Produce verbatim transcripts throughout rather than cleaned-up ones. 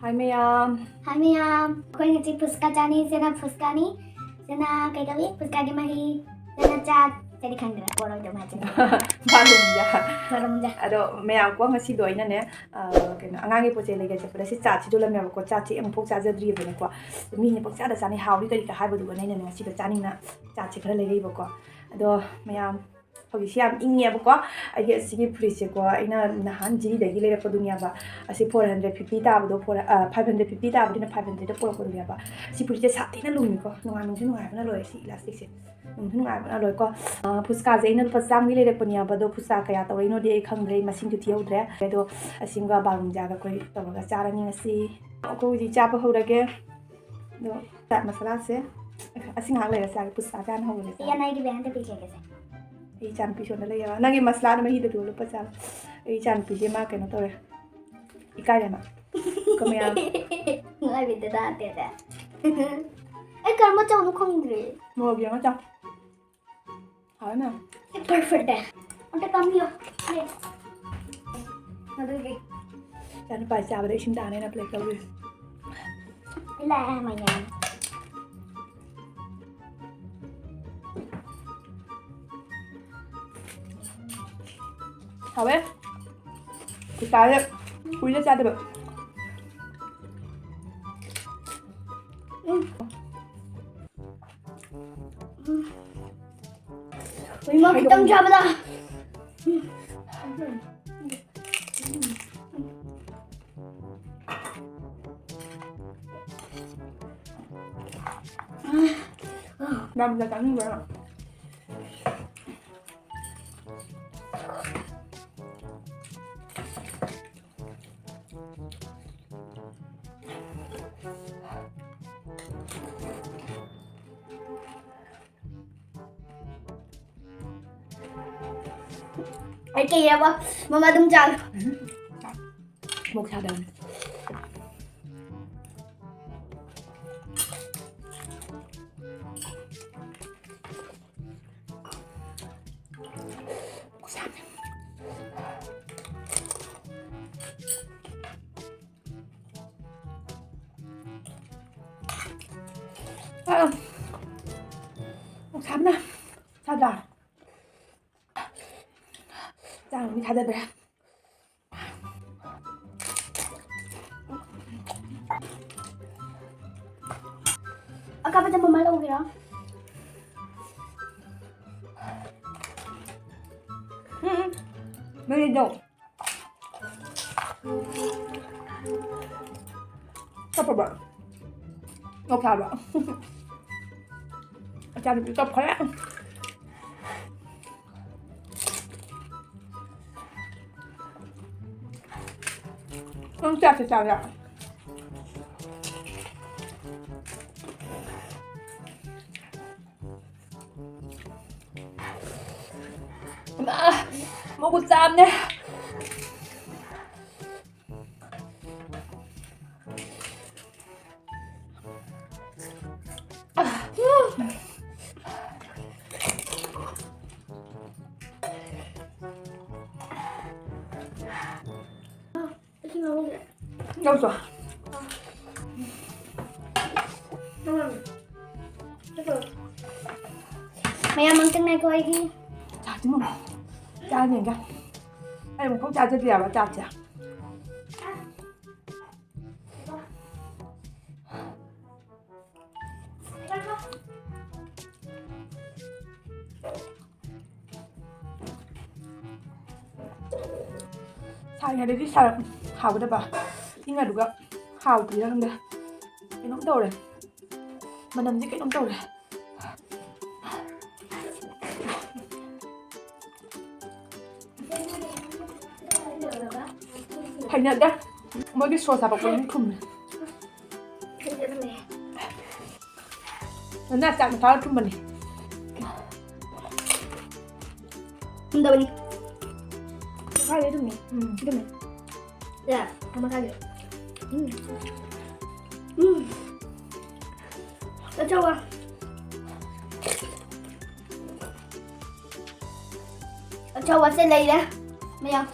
ꯍꯥꯏ ꯃꯌꯥꯝ꯫ ꯍꯥꯏ ꯃꯌꯥꯝ, ꯑꯩꯈꯣꯏ ꯉꯁꯤ ꯐꯨꯁꯀꯥ ꯆꯥꯅꯤ꯫ ꯁꯤꯅ ꯐꯨꯁꯀꯥꯅꯤ꯫ ꯁꯤꯅ ꯀꯩ ꯀꯧꯏ? ꯐꯨꯁꯀꯥꯒꯤ ꯃꯍꯤ꯫ ꯁꯤꯅ ꯆꯥ꯫ ꯁꯤꯗꯤ ꯈꯪꯗ꯭ꯔꯦ, ꯄꯣꯔꯣꯏꯗꯧ ꯃꯥꯜꯂꯦ꯫ ꯃꯥꯂꯨꯝꯖꯥ꯫ ꯃꯥꯂꯨꯝꯖꯥ꯫ ꯑꯗꯣ ꯃꯌꯥꯝ ꯀꯣ, ꯉꯁꯤꯗꯣ ꯑꯩꯅꯅꯦ, ꯑ, ꯀꯩꯅꯣ, ꯑꯉꯥꯡꯒꯤ ꯄꯣꯠ ꯆꯩ ꯂꯩꯒꯦ ꯆꯠꯄꯗ ꯁꯤ ꯆꯥꯠꯁꯤ ꯌꯣꯜꯂꯝꯃꯦꯕꯀꯣ꯫ ꯆꯥꯠꯁꯤ ꯑꯃꯨꯛꯐꯥꯎ ꯆꯥꯖꯗ꯭ꯔꯤꯕꯅꯦꯀꯣ꯫ ꯃꯤꯅ ꯄꯪꯆꯥꯗ ꯆꯥꯅꯩ, ꯍꯥꯎꯅꯤ ꯀꯔꯤ ꯀ ꯍꯥꯏꯕꯗꯨꯒꯅꯦ ꯑꯩꯅꯅꯦ ꯉꯁꯤꯗꯣ ꯆꯥꯅꯤꯡꯅ ꯆꯥꯠꯁꯤ ꯈꯔ ꯂꯩꯔꯛꯏꯕꯀꯣ꯫ ꯑꯗꯣ ꯃꯌꯥꯝ, ꯍꯧꯖꯤꯛꯁꯤ ꯌꯥꯝ ꯏꯪꯉꯦꯕꯀꯣ꯫ ꯑꯩꯒꯤ ꯑꯁꯤꯒꯤ ꯐꯨꯔꯤꯠꯁꯦꯀꯣ, ꯑꯩꯅ ꯅꯍꯥꯟ ꯖꯤꯔꯤꯗꯒꯤ ꯂꯩꯔꯛꯄꯗꯨꯅꯦꯕ꯫ ꯑꯁꯤ four hundred fifty ꯇꯥꯕꯗꯣ, four, ꯑ, five hundred fifty ꯇꯥꯕꯗꯨꯅ five hundredꯇ ꯄꯨꯔꯛꯄꯗꯨꯅꯦꯕ꯫ ꯁꯤ ꯐꯨꯔꯤꯠꯁꯦ ꯁꯥꯊꯤꯅ ꯂꯨꯝꯃꯤꯀꯣ, ꯅꯨꯡꯉꯥꯏ-, ꯅꯨꯡꯁꯨ ꯅꯨꯡꯉꯥꯏꯕꯅ ꯂꯣꯏꯔꯦ ꯁꯤ elasticꯁꯦ꯫ ꯅꯨꯡꯁꯨ ꯅꯨꯡꯉꯥꯏꯕꯅ ꯂꯣꯏꯔꯦꯀꯣ꯫ ꯑ, ꯐꯨꯁꯀꯥꯁꯦ ꯑꯩꯅ ꯂꯨꯄꯥ ꯆꯥꯝꯃꯒꯤ ꯂꯩꯔꯛꯄꯅꯦꯕ, ꯑꯗꯣ ꯐꯨꯁꯀꯥ ꯀꯌꯥ ꯇꯧꯔꯛꯏꯅꯣꯗꯤ ꯑꯩ ꯈꯪꯗ꯭ꯔꯦ, ꯑꯩ ꯃꯁꯤꯡꯁꯨ ꯊꯤꯍꯧꯗ꯭ꯔꯦ꯫ ꯑꯗꯣ ꯑꯁꯤꯃꯒ ꯕꯥꯂꯨꯟꯖꯥꯒ ꯑꯩꯈꯣꯏ ꯇꯧꯔꯒ ꯆꯥꯔꯅꯤ ꯉꯁꯤ꯫ ꯑꯩꯈꯣꯏ ꯍꯧꯖꯤꯛ ꯆꯥꯕ ꯍꯧꯔꯒꯦ꯫ ꯑꯗꯣ ꯆꯥꯠ ꯃꯁꯥꯂꯥꯁꯦ ꯑꯁꯤ ꯉꯥꯏꯍꯥꯛ ꯂꯩꯔ ꯆꯥꯒꯦ, ꯄꯨꯁꯄꯥ ꯆꯥꯅ ꯍꯧꯕꯅꯦ ꯆꯥ꯫ ꯏꯌꯥ, ꯅꯪꯒꯤ ꯕꯦꯟꯗ ꯄꯤꯖꯒꯦꯁꯦ꯫ ꯑꯩ ꯏꯆꯥꯅꯨꯄꯤ ꯁꯣꯝꯗ ꯂꯩꯌꯦꯕ꯫ ꯅꯪꯒꯤ ꯃꯁꯂꯥꯗꯣ ꯃꯍꯤꯗ ꯇꯣꯠꯂꯨ ꯂꯨꯄꯥ ꯆꯥꯝꯃ꯫ ꯑꯩ ꯏꯆꯥꯅꯨꯄꯤꯁꯦ ꯃꯥ ꯀꯩꯅꯣ ꯇꯧꯔꯦ꯫ ꯏꯀꯥꯏꯔꯦ ꯃꯥ꯫ ꯀꯃꯌꯥ꯫ ꯅꯨꯡꯉꯥꯏꯕꯤꯗꯦꯗ, ꯑꯇꯦꯇꯦ꯫ ꯑꯩ ꯀꯔꯝꯕ ꯆꯥꯎꯅꯣ ꯈꯪꯗ꯭ꯔꯦ꯫ ꯃꯣꯔꯣꯛ ꯌꯦꯡꯉ ꯆꯥꯎ꯫ ꯍꯥꯎꯋꯦ ꯃꯌꯥꯝ꯫ ꯁꯤ perfect ꯇꯥꯏ꯫ ꯑꯝꯇ ꯀꯥꯝꯕꯤꯌꯣ꯫ ꯁꯦ꯫ ꯑꯗꯨꯒꯤ꯫ ꯏꯆꯥꯅꯨꯄꯥ ꯆꯥꯕꯗ ꯏꯁꯤꯡ ꯇꯥꯅꯦꯅ plate ꯂꯧꯔꯤ꯫ ꯏꯂꯥꯏ ꯃꯌꯥꯝ꯫ ꯍꯥꯎꯋꯦ꯫ ꯄꯨꯁꯄꯥꯁꯦ ꯀꯨꯏꯔꯦ ꯆꯥꯗꯕ꯫ ꯎꯝ꯫ ꯎꯝ꯫ ꯏꯃꯥ, ꯈꯤꯇꯪ ꯆꯥꯕꯗ꯫ ꯌꯥꯝꯅ ꯆꯥꯅꯤꯡꯕ꯭ꯔꯥ? ꯑꯩ ꯀꯩ ꯍꯥꯏꯕ? ꯃꯃꯥ ꯑꯗꯨꯝ ꯆꯥꯒꯦ꯫ ꯃꯣꯛ ꯁꯥꯗꯕꯅꯤ꯫ ꯃꯣꯛ ꯁꯥꯕꯅꯤ꯫ ꯑ, ꯑꯣꯛꯁꯥꯕꯅ ꯁꯥꯗ꯭ꯔꯥ? ꯆꯥꯡ ꯑꯃ ꯊꯥꯗꯗ꯭ꯔꯦ꯫ ꯑꯀꯥꯕꯗ ꯃꯃꯥ ꯂꯧꯒꯦꯔꯣ? ꯎꯝ, ꯎꯝ꯫ ꯃꯩꯗꯣ꯫ ꯆꯞꯄꯕ? ꯑꯣꯛꯁꯥꯕ꯫ ꯑꯆꯥꯄꯣꯠꯇꯤ ꯆꯞꯈ꯭ꯔꯦ꯫ ꯅꯪ ꯆꯥꯛꯁꯦ ꯆꯥꯕ꯭ꯔꯥ? ꯏꯃꯥ, ꯃꯒꯨ ꯆꯥꯝꯅꯦ꯫ ꯏꯁꯤꯡ ꯂꯧꯒꯦ꯫ ꯂꯧꯆꯣ꯫ ꯃꯌꯥꯝ ꯑꯝꯇ ꯉꯥꯏꯈꯣ ꯑꯩꯒꯤ꯫ ꯆꯥꯛꯇꯤ ꯃꯃꯥ ꯆꯥꯅꯤꯒ꯫ ꯑꯩ ꯑꯃꯨꯛꯐꯥꯎ ꯆꯥꯖꯗ꯭ꯔꯤꯕ ꯆꯥꯛꯁꯦ꯫ ꯁꯥꯔꯤꯉꯩꯗꯗꯤ ꯁꯥꯔ-, ꯍꯥꯎꯒꯗꯕ꯫ ꯏꯪꯉꯗꯨꯒ ꯍꯥꯎꯇ꯭ꯔꯤꯔ ꯈꯪꯗꯦ꯫ ꯀꯩꯅꯣꯝ ꯇꯧꯔꯦ꯫ ꯃꯅꯝꯁꯦ ꯀꯩꯅꯣꯝ ꯇꯧꯔꯦ꯫ ꯍꯩꯅꯗꯦ꯫ ꯃꯣꯏꯒꯤ ꯁꯣꯁ ꯍꯥꯄꯛꯄꯗꯨꯝ ꯊꯨꯝꯃꯦ꯫ ꯅꯅꯥ ꯆꯥꯛ ꯃꯊꯥ ꯊꯨꯝꯕꯅꯦ꯫ ꯊꯨꯝꯗꯕꯅꯤ꯫ ꯃꯈꯥꯗꯤ ꯊꯨꯝꯃꯤ꯫ ꯎꯝ꯫ ꯊꯨꯝꯃꯤ꯫ ꯌꯥ, ꯃꯈꯥꯗꯤ꯫ ꯎꯝ꯫ ꯎꯝ꯫ ꯑꯆꯧꯕ꯫ ꯑꯆꯧꯕꯁꯦ ꯂꯩꯔꯦ ꯃꯌꯥꯝ꯫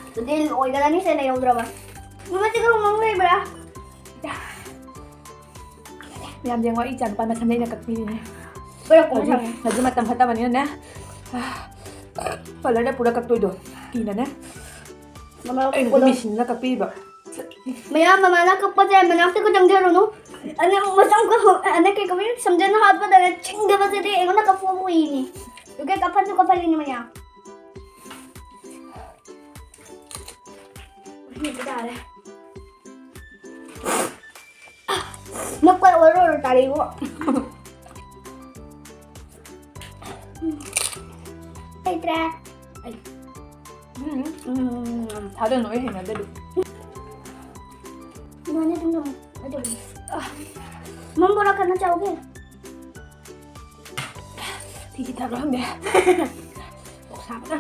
ꯑꯗꯨꯗꯤ ꯂꯣꯏꯒꯔꯅꯤ ꯁꯦ ꯂꯩꯍꯧꯗ꯭ꯔꯕ꯫ ꯃꯃꯥ ꯆꯤꯛꯀꯟ ꯃꯃꯥꯡ ꯂꯩꯕ꯭ꯔꯥ? ꯌꯥꯝ ꯌꯦꯡꯉꯣ, ꯑꯩ ꯏꯆꯥ ꯅꯨꯄꯥ ꯃꯁꯝꯗ ꯑꯩꯅ ꯀꯛꯄꯤꯔꯤꯅꯦ꯫ ꯀꯣꯏꯔꯛꯄ ꯍꯧꯖꯤꯛ ꯃꯇꯝ꯫ ꯍꯧꯖꯤꯛ ꯃꯇꯝ ꯐꯠꯇꯕꯅꯤꯅꯅꯦ꯫ ꯄꯥꯔꯂꯔꯗ ꯄꯨꯔ ꯀꯛꯇꯣꯏꯗꯣ ꯀꯤꯅꯅꯦ꯫ ꯃꯃꯥ ꯑꯩꯅ ꯀꯣꯜꯂꯣ꯫ ꯃꯦꯆꯤꯟꯅ ꯀꯛꯄꯤꯕ꯫ ꯃꯌꯥꯝ ꯃꯃꯥꯅ ꯀꯛꯄꯁꯦ ꯃꯅꯥꯛꯇ ꯈꯛꯇꯪ ꯆꯪꯔꯨꯅꯨ꯫ ꯑꯗ ꯃꯆꯝ ꯀꯛ-, ꯑꯗ ꯀꯩ ꯀꯧꯏ, ꯁꯝꯖꯟ ꯍꯥꯠꯄꯗꯅꯦ ꯆꯤꯡꯗꯕꯁꯤꯗꯤ ꯑꯩꯉꯣꯟꯗ ꯀꯛꯄ ꯑꯃ ꯎꯏꯅꯤ꯫ ꯑꯗꯨꯒ ꯀꯞꯐꯟꯁꯨ ꯀꯞꯐꯜꯂꯤꯅꯤ ꯃꯌꯥꯝ꯫ ꯌꯦꯡꯕ ꯇꯥꯔꯦ꯫ ꯃꯀꯣꯏ ꯑꯣꯏꯔꯣ ꯑꯣꯏꯔꯣ ꯇꯥꯔꯦ ꯏꯕꯣ꯫ ꯂꯩꯇ꯭ꯔꯦ꯫ ꯎꯝ, ꯎꯝ, ꯊꯥꯗꯅꯨ, ꯑꯩ ꯍꯩꯅꯗꯦ ꯑꯗꯨ꯫ ꯑꯗꯨꯃꯥꯏꯅ ꯑꯗꯨꯝ ꯊꯝꯃꯣ꯫ ꯑꯗꯨꯝ꯫ ꯃꯝ ꯕꯣꯔꯥ ꯀꯟꯅ ꯆꯥꯎꯒꯦ꯫ ꯐꯤ ꯆꯤꯊꯕ꯭ꯔꯥ ꯈꯪꯗꯦ꯫ ꯑꯣꯛ ꯁꯥꯕꯅ꯫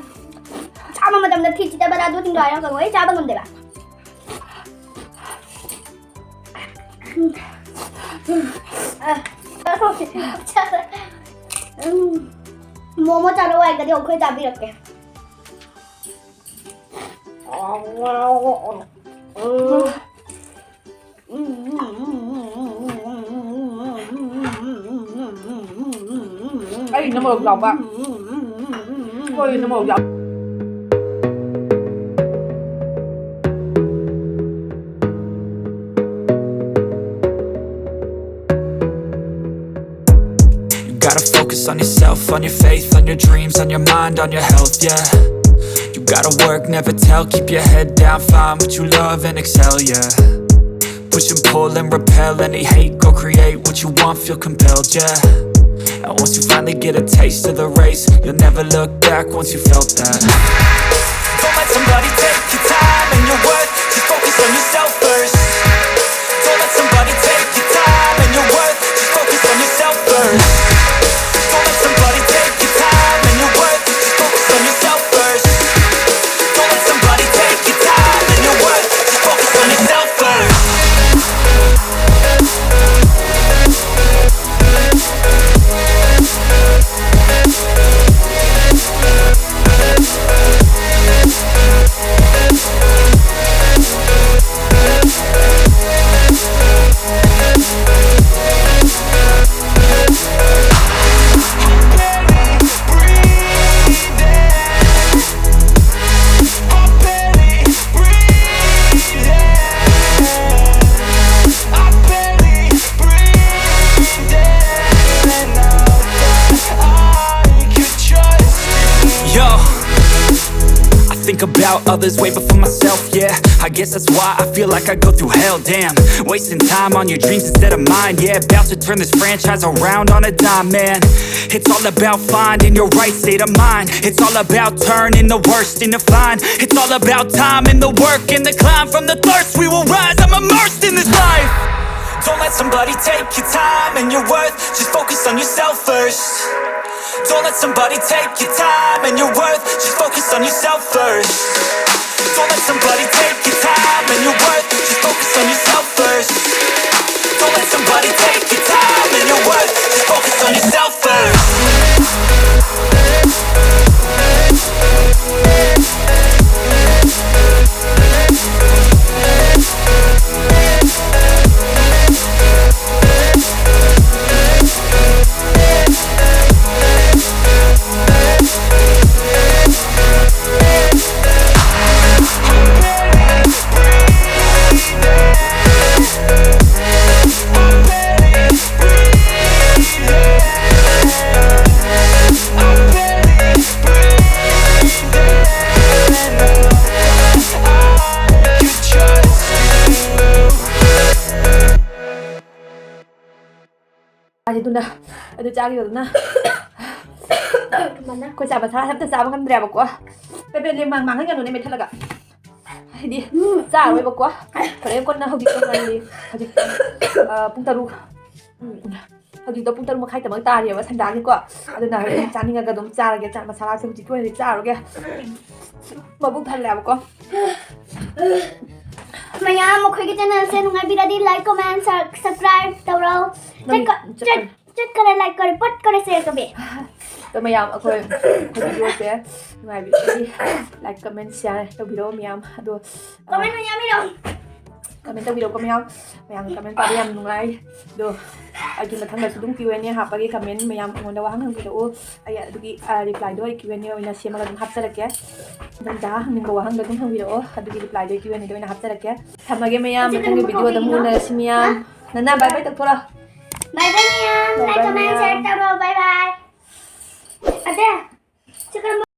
ꯆꯥꯕ ꯃꯇꯝꯗ ꯐꯤ ꯆꯤꯊꯕꯗ ꯑꯗꯨ ꯊꯤꯡꯒꯥꯏꯔꯒ ꯑꯩ ꯆꯥꯕ ꯉꯝꯗꯦꯕ꯫ ꯎꯝ꯫ ꯃꯣꯃꯣ ꯆꯥꯔꯣ ꯍꯥꯏꯔꯒꯗꯤ ꯑꯩꯈꯣꯏ ꯆꯥꯕꯤꯔꯛꯀꯦ꯫ ꯑꯩꯅ ꯃꯣꯔꯣꯛ ꯆꯥꯎꯕ꯫ ꯑꯩꯅ ꯃꯣꯔꯣꯛ ꯆꯥꯎꯕ꯫ You gotta focus on yourself, on your faith, on your dreams, on your mind, on your health, yeah. You gotta work, never tell, keep your head down, find what you love and excel, yeah. Push and pull and repel any hate, go create what you want, feel compelled, yeah. And once you finally get a taste of the race, you'll never look back once you felt that. Don't let somebody take your time and your worth, just focus on yourself first. Don't let somebody take your time and your worth, just focus on yourself first. Don't let somebody take your time and your worth, just focus on yourself first. Don't let somebody take your time and your worth, just focus on yourself first. About others way before myself, yeah. I guess that's why I feel like I go through hell, damn. Wasting time on your dreams instead of mine, yeah. About to turn this franchise around on a dime, man. It's all about finding your right state of mind. It's all about turning the worst into fine. It's all about time and the work and the climb. From the thirst, we will rise. I'm immersed in this life. Don't let somebody take your time and your worth. Just focus on yourself first. Don't let somebody take your time and your worth. Just focus on yourself first. Don't let somebody take your time and your worth. Just focus on yourself first. Don't let somebody take your time and your worth. Just focus on yourself first. ꯑꯗꯨꯅ ꯑꯗꯨ ꯆꯥꯈꯤꯕꯗꯨꯅ ꯑꯩꯈꯣꯏ ꯆꯥꯕ ꯁꯥ ꯑꯝꯇ ꯆꯥꯕ ꯉꯝꯗ꯭ꯔꯦꯕꯀꯣ꯫ ꯄꯦꯄꯦ ꯂꯦꯝ ꯃꯥꯡ-, ꯃꯥꯡꯍꯟꯒꯅꯨꯅꯦ ꯃꯦꯠꯊꯠꯂꯒ꯫ ꯍꯥꯏꯗꯤ ꯆꯥꯔꯣꯏꯕꯀꯣ꯫ ꯍꯣꯔꯦꯟ ꯀꯣꯟꯅ ꯍꯧꯖꯤꯛ ꯀꯣꯟꯅ ꯍꯧꯖꯤꯛ, ꯑ, ꯄꯨꯡ ꯇꯔꯨꯛ꯫ ꯎꯝ꯫ ꯍꯧꯖꯤꯛꯇꯣ ꯄꯨꯡ ꯇꯔꯨꯛ ꯃꯈꯥꯏ ꯇꯃꯛ ꯇꯥꯔꯤꯑꯕ ꯁꯟꯗꯥꯒꯤꯀꯣ꯫ ꯑꯗꯨꯅ ꯍꯣꯔꯦꯟ ꯆꯥꯅꯤꯡꯉꯒ ꯑꯗꯨꯝ ꯆꯥꯔꯒꯦ꯫ ꯆꯥꯛ ꯃꯁꯥꯂꯥꯁꯦ ꯍꯧꯖꯤꯛꯀꯤ ꯑꯣꯏꯅꯗꯤ ꯆꯥꯔꯒꯦ꯫ ꯃꯕꯨꯛ ꯊꯜꯂꯦꯕꯀꯣ꯫ ꯃꯌꯥꯝ ꯑꯩꯈꯣꯏꯒꯤ channelꯁꯦ ꯅꯨꯡꯉꯥꯏꯕꯤꯔꯗꯤ like, comment, sub-, subscribe ꯇꯧꯔꯣ꯫ ꯅꯪ ꯆꯠꯀ-, ꯆꯠ-, ꯆꯠꯀꯅꯤ꯫ ꯆꯠꯀꯅꯤ, like ꯀꯔꯦ, ꯄꯠꯀꯅꯤ, share ꯇꯧꯕꯤ꯫ ꯑꯗꯣ ꯃꯌꯥꯝ ꯑꯩꯈꯣꯏ, ꯑꯩꯈꯣꯏ videoꯁꯦ ꯅꯨꯡꯉꯥꯏꯕꯤꯔꯗꯤ like, comment, share ꯇꯧꯕꯤꯔꯣ ꯃꯌꯥꯝ꯫ ꯑꯗꯣ, comment ꯃꯌꯥꯝ ꯏꯔꯣ꯫ Comment ꯇꯧꯕꯤꯔꯣꯀꯣ ꯃꯌꯥꯝ꯫ ꯃꯌꯥꯝꯒꯤ comment ꯄꯥꯕ ꯌꯥꯝ ꯅꯨꯡꯉꯥꯏ꯫ ꯑꯗꯣ ꯑꯩꯒꯤ ꯃꯊꯪꯗꯁꯨ ꯑꯗꯨꯝ Q and A ꯍꯥꯞꯄꯒꯦ꯫ Comment ꯃꯌꯥꯝ ꯑꯩꯉꯣꯟꯗ ꯋꯥꯍꯪ ꯍꯪꯕꯤꯔꯛꯎ꯫ ꯑꯩ ꯑꯗꯨꯒꯤ, ꯑ, replyꯗꯣ ꯑꯩ Q and A ꯑꯣꯏꯅ ꯁꯦꯝꯃꯒ ꯑꯗꯨꯝ ꯍꯥꯞꯆꯔꯛꯀꯦ꯫ ꯑꯗꯨꯝ ꯖꯥ ꯍꯪꯅꯤꯡꯕ ꯋꯥꯍꯪꯗꯣ ꯑꯗꯨꯝ ꯍꯪꯕꯤꯔꯛꯑꯣ꯫ ꯑꯗꯨꯒꯤ replyꯗꯣ ꯑꯩ Q and Aꯗ ꯑꯣꯏꯅ ꯍꯥꯞꯆꯔꯛꯀꯦ꯫ ꯊꯝꯃꯒꯦ ꯃꯌꯥꯝ꯫ ꯃꯊꯪꯒꯤ videoꯗ ꯑꯃꯨꯛ ꯎꯅꯔꯁꯤ ꯃꯌꯥꯝ꯫ ꯅꯅꯥ bye bye ꯇꯧꯊꯣꯔꯛꯑꯣ꯫ Bye bye ꯃꯌꯥꯝ꯫ Bye bye ꯃꯌꯥꯝ꯫ Like, comment, share ꯇꯧꯔꯣ꯫ Bye bye꯫ ꯑꯗꯦ, ꯁꯤ ꯀꯔꯝꯕ